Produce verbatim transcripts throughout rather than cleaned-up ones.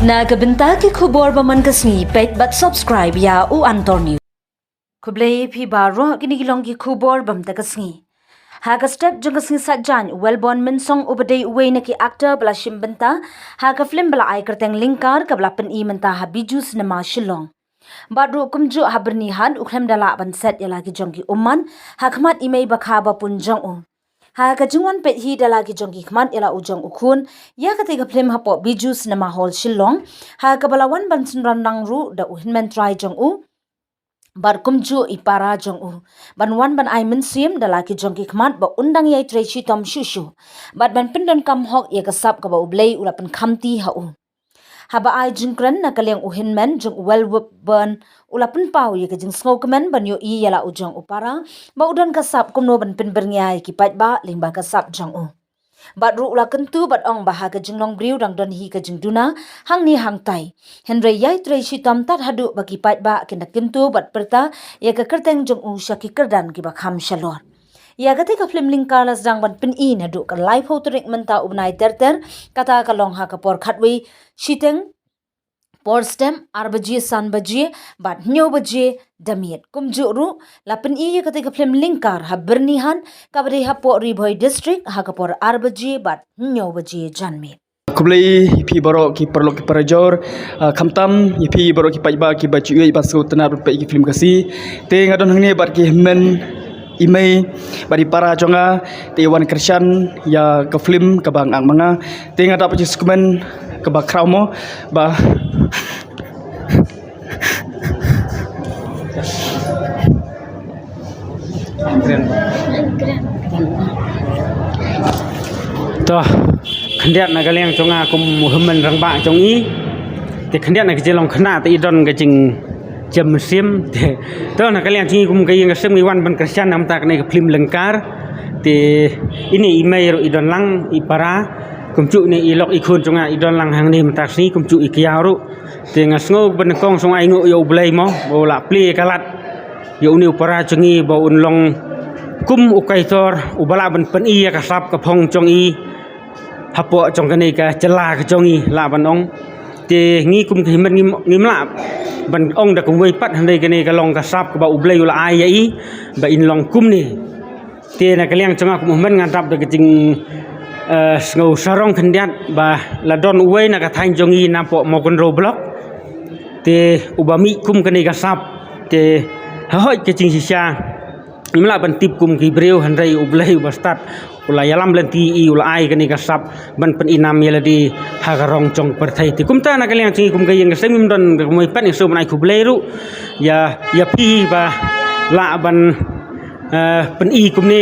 Na ka bynta ki khubor ba man ka sngi, peit bad subscribe ïa U Antor News. Khublei phi baroh, kine ki long ki khubor ba mynta ka sngi. Ha ka step jong ka sngi Saitjaiñ, Wellborn Mynsong uba dei uwei na ki actor ba la shim bynta ha ka film ba la ai kyrteng Lyngkar kaba la pyni mynta ha Bijou Cinema Shillong. Bad ruh kumjuh ha Byrnihat u khlem da lah ban set ïa la ki jong ki ummat ha khmat i mei bakha ba pun jong u. Ha ka jingwan peit hi da la ki jong ki khmat ïa la u jong u khun ïa katei ka film hapoh Bijou Cinema Hall Shillong, ha kaba la wan ban synran lang ruh da u hynmen trai jong u bad kumjuh i para jong u, ban wan ban ai mynsiem da la ki jong ki khmat ba un dang ïai trei shitom shuh shuh bad ban pyndonkam hok ïa ka sap kaba U Blei u la pynkhamti ha u. Haba ai jingkren na ka liang u hynmen jong u Wellborn u la pynpaw ïa ka jingsngewkmen ban ïohi ïa la u jong u para ba u don ka sap kumno ban pynbyrngia ïa ki paidbah lyngba ka sap jong u. Bad ruh u la kyntu bad ong ba ha ka jinglong briew dang don hi ka jingduna hangne hangtai. Hynrei ïai trei shitom tad haduh ba ki paidbah kin da kyntu bad pyrta ïa ka kyrteng jong u sha ki kyrdan kiba kham shalor. Ïa katei ka film Lyngkar la sdang ban pyni naduh ka laiphew tarik mynta u bnai ter ter, kata ka long ha ka por khatwei shiteng por step, ar baje, san baje bad hynñiew baje da miet. Kumjuh ruh la pyni ïa katei ka film Lyngkar ha Byrnihat kaba dei hapoh Ri Bhoi District ha ka por ar baje bad hynñiew baje janmiet. Khublei ïa phi baroh ki paralok ki parajor, ah, khamtam ïa phi baroh ki paidbah kiba ju ïeit ban sngewtynnat ban peit ïa ki film Khasi. Te nga don hangne bad ki hynmen, i mei bad i para jong nga, te i wan kyrshan ïa ka film kaba nga act ma nga. Te nga dap jingsngewkmen kaba khraw mo ba To, khyndiat na ka liang jong nga kum u hynmen rangbah jong i. Te khyndiat na ka jinglong khynnah te i don ka jingjem mynsiem. Te to na ka liang jong i kum ka ïing ka sem ngi wan ban kyrshan na ka bynta kane ka film Lyngkar. Te ine i mei ruh i don lang, i para. Kumjuh ine i lok i khun jong nga i don lang hangne mynta ka sngi, kumjuh i kiaw ruh. Te nga sngew ba nyngkong sngew ai nguh ïa U Blei mo ba u la plie ka lad ïa une u para jong ngi ba un long kum u kaitor uba lah ban pyni ïa ka sap ka phong jong i hapoh jong kane ka jylla ka jong i lah ban ong. Te ngi kum ki hynmen ngim, ngim lah ban ong da kumwei pat, hynrei kane ka long ka sap kaba U Blei u la ai ïa i ba in long kumne. Te na ka liang jong nga kum u hynmen nga dap da ka jing, eh, sngewsarong khyndiat ba la don uwei na ka thaiñ jong ngi napoh Mawkynrew Block. Te uba mih kum kane ka sap te ha hoi ka jingshisha ngim lah ban tip kum ki briew, hynrei U Blei uba stad u la ïalam lynti ïa i, u la ai kane ka sap ban pyni nam ïa lade ha ka rong jong pyrthei. Te kumta na ka liang jong ngi kum ka ïing ka sem ngim don kumwei pat, ngi sngewbha ban ai khublei ruh ïa, ïa phi ba lah ban, eh, pyni kumne,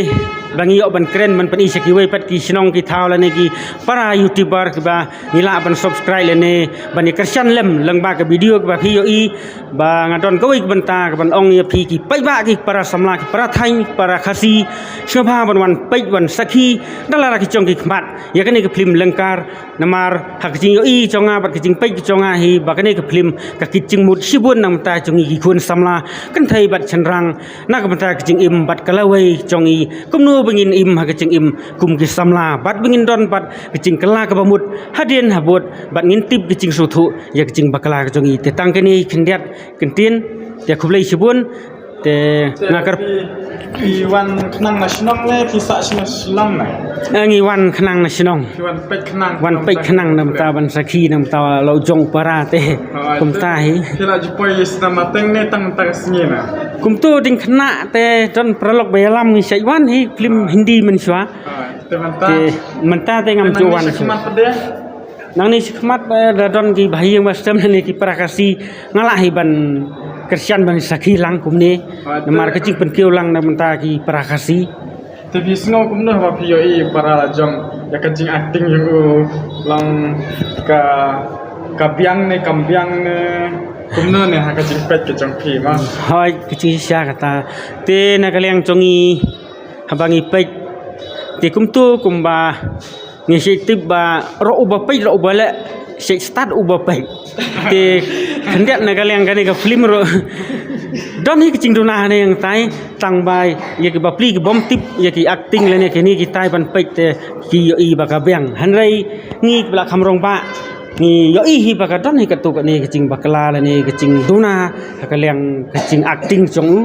ba ngi ïoh ban kren ban pyni sha kiwei pat ki shnong ki thaw lane ki para YouTuber kiba ngi lah ban subscribe lane ban ïa kyrshan lem lyngba ka video kaba phi ïohi. Ba nga don kawei ka bynta kaban ong ïa phi ki paidbah, ki para samla, ki para thaiñ, ki para Khasi, sngewbha ban wan peit wan sakhi da la ki jong ki khmat ïa kane ka film Lyngkar. Namar ha ka jingïohi jong nga bad ka jingpeit jong nga hi ba kane ka film ka kit jingmut shibun na ka bynta jong ngi ki khun samla kynthei bad shynrang, na ka bynta ka jingim bad ka lawei jong ngi, kumno ba ngin im ha ka jingim kum ki samla bad ba ngin don bad ka jingkylla kaba mut hadien habud bad ngin tip ka jingsngewthuh ïa ka jingbakla ka jong ngi. Te tang kane khyndiat kyntien, te khublei shibun. Te nga kyrpad. Phi, phi wan khnang na shnong ne phi sah shnong Shillong ne? Eh, ngi wan khnang na shnong. Phi wan peit khnang. Wan peit khnang na ka bynta ban sakhi na ka bynta la u jong u para te. Oh, kumta hi. Phi la ju poi ïa cinema teng ne tang mynta ka sngi na? Kumto dang khynnah te don paralok ba ïalam ngi shait wan hi film Hindi mynshuwa. Oh, te mynta. Te mynta te ngam ju wan. Nangne shakhmat pat de? Nangne shakhmat, eh, da don ki bahaïing bastem lane ki para Khasi nga lah hi ban kyrshan ban sakhi lang kumne. Oh, namar ka jingpynkiew lang na ka bynta ki para Khasi. Te phi sngew kumno haba phi ïohi para la jong ïa ka jingacting jong u, long ka, ka biang ne kam biang ne, kumno ne ha ka jingpeit ka jong phi ma? Hooid, ka jingshisha kata. Te na ka liang jong ngi haba ngi peit te kumto kumba ngi shait tip ba ruh uba peit ruh uba leh shait stad uba peit. Te khyndiat na ka liang kane ka film ruh don hi ka jingduna hangne hangtai, tang ba ïa ki bapli ki bym tip ïa ki acting lane kine kitai ban peit te ki ïohi ba ka biang. Hynrei ngi ba la kham rangbah Ngi ïohi hi ba ka don hi katto katne ka jingbakla lane ka jingduna ha ka liang ka jingacting jong u.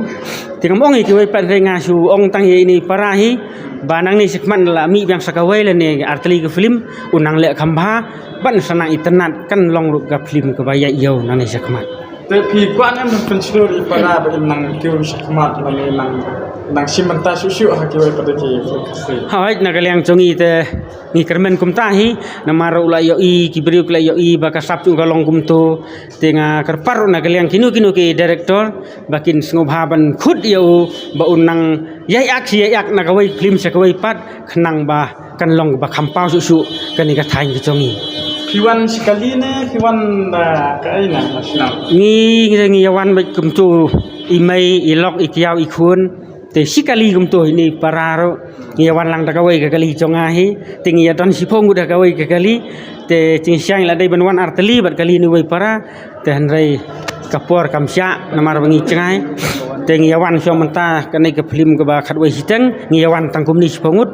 Te ngam ong ïa kiwei pat, hynrei nga shu ong tang ïa ine i para hi ba nangne shakhmat la mih biang sa kawei lane artylli ka film, u nang leh kham bha, ban sa nang itynnad, kan long ruh ka film kaba ïaid ïew nangne shakhmat. Te phi kwah ne em ban pynshlur ïa i para ba in nang kiew shakhmat lane nang, nang shim bynta shuh shuh ha kiwei pat ki film Khasi? Hooid, na ka liang jong ngi te ngi kyrmen kumta hi, namar u la ïohi, ki briew ki la ïohi ba ka sap jong u ka long kumto. Te nga kyrpad ruh na ka liang kino kino ki director ba kin sngewbha ban khut ïa u ba un nang ïai ak shi ïai ak na kawei film sha kawei pat, khnang ba kan long ba kham paw shuh shuh kane ka thaiñ ka jong ngi. Phi wan shi kali ne phi wan da kaei na, na shnong? Ngi, ngi, ngi ïa wan beit kumto, i mei, i lok, i kiaw, i khun. Te shi kali kumto, ine i para ruh ngi ïa wan lang da kawei ka kali jong nga hi. Te ngi ïa don shiphew ngut ha kawei ka kali. Te jingshisha la dei ban wan artylli bad kali ine iwei i para. Te hynrei ka por kam shah namar ba ngi jngai. Te ngi ïa wan shong mynta kane ka film kaba khatwei shiteng, ngi ïa wan tang kumne shiphew ngut.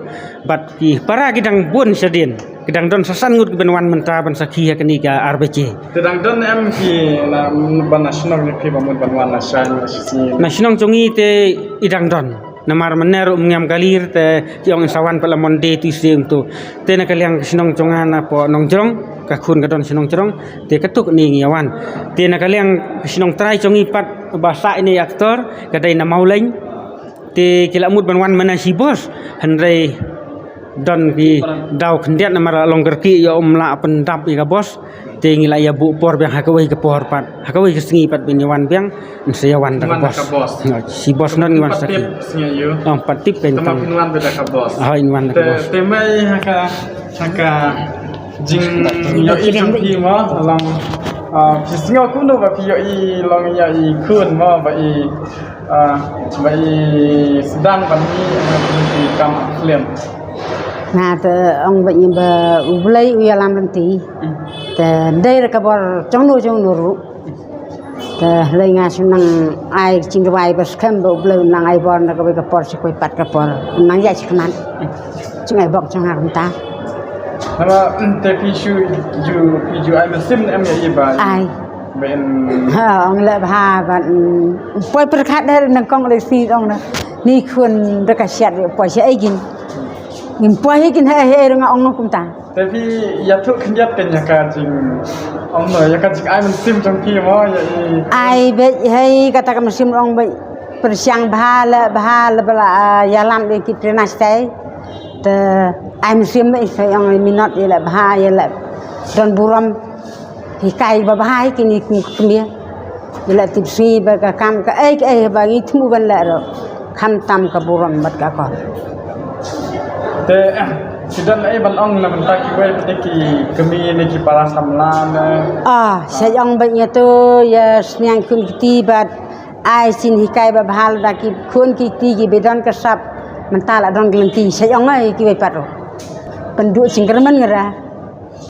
Bad ki para ki dang bun shadien, ki dang don sa san ngut ki ban wan mynta ban sakhi ha kane ka ar baje. Te dang don em ki na, ban na shnong ne phi ba mut ban wan na shnong na shisngi? Na shnong jong ngi te i dang don. Namar mynne ruh ym ngiam kali, te ki ong in sa wan pat la Monday, Tuesday kumto. Te na ka liang ka shnong jong nga na poh Nongjrong, ka khun ka don sha Nongjrong, te katto katne ngi ïa wan. Te na ka liang ka shnong trai jong ngi pat ba sah ine i actor, ka dei na Mawleng. Te ki la mut ban wan mynne shi bos, hynrei don ki daw khyndiat namar la long kyrkieh ïoh ym lah pyndap ïa ka bos. Te ngi la ïa buh por biang ha kawei ka por pat, ha kawei ka sngi pat ban ïa wan biang, yn sa ïa wan da ka bos. Wan da ka bos. Shi bos nod ngi wan sakhi. Ym pat tip sngi ïa u. Ym pat tip kein tang. Te ma phin wan da ka bos. Hooid, yn wan da ka bos. Te, te mei ha ka, ha ka jingïohi jong phi mo, long, ah, phi sngew kumno ba phi ïohi long ïa i khun mo ba i, ah, ba i sdang ban mih ha ki kam film? Nga te ong beit ïa ba U Blei u ïalam lynti. Te dei da ka bor jongno jongno ruh. Te hynrei nga shu nang ai jingrwai ba skhem ba U Blei u nang ai bor na kawei ka por sha kawei pat ka por. U nang ïaid shakhmat. Jingai bok jong nga kumta. Namar te phi shu ju, phi ju ai mynsiem em ïa i ba? Ai. Ba in. Ha, ong leh bha bad, mm, poi pyrkhat da nyngkong lei si ong na. Ni khun da ka siat poi sha ei jin. Ngin poi hi kin hei hei nga ong kumta. Te phi ïathuh khyndiat kein ïa ka jing, ong no, ïa ka jingai mynsiem jong phi mo ïa i. Ai beit hei, kata ka mynsiem ong beit pyrshang bha leh bha leh ba la, ah, ïalam ïa ki trina stai. Te ai mynsiem beit sa ong minot ïa leh bha ïa leh don burom. Hikai ba bha hi kine ki kmie. Ïa leh tipsngi ba ka kam kaei kaei ba ngi thmu ban leh ruh, khamtam ka burom bad ka akor. Te, eh, ki don ei ban ong na bynta kiwei pat ki kmie ne ki para samla ne? Ah, sa ong beit ïa to ïa sniang khun kti bad ai sien hikai ba bha lada ki khun ki kti ki ba don ka sap mynta la don ka lynti, sa ong ei kiwei pat ruh. Pynduh jingkyrmen nga ra.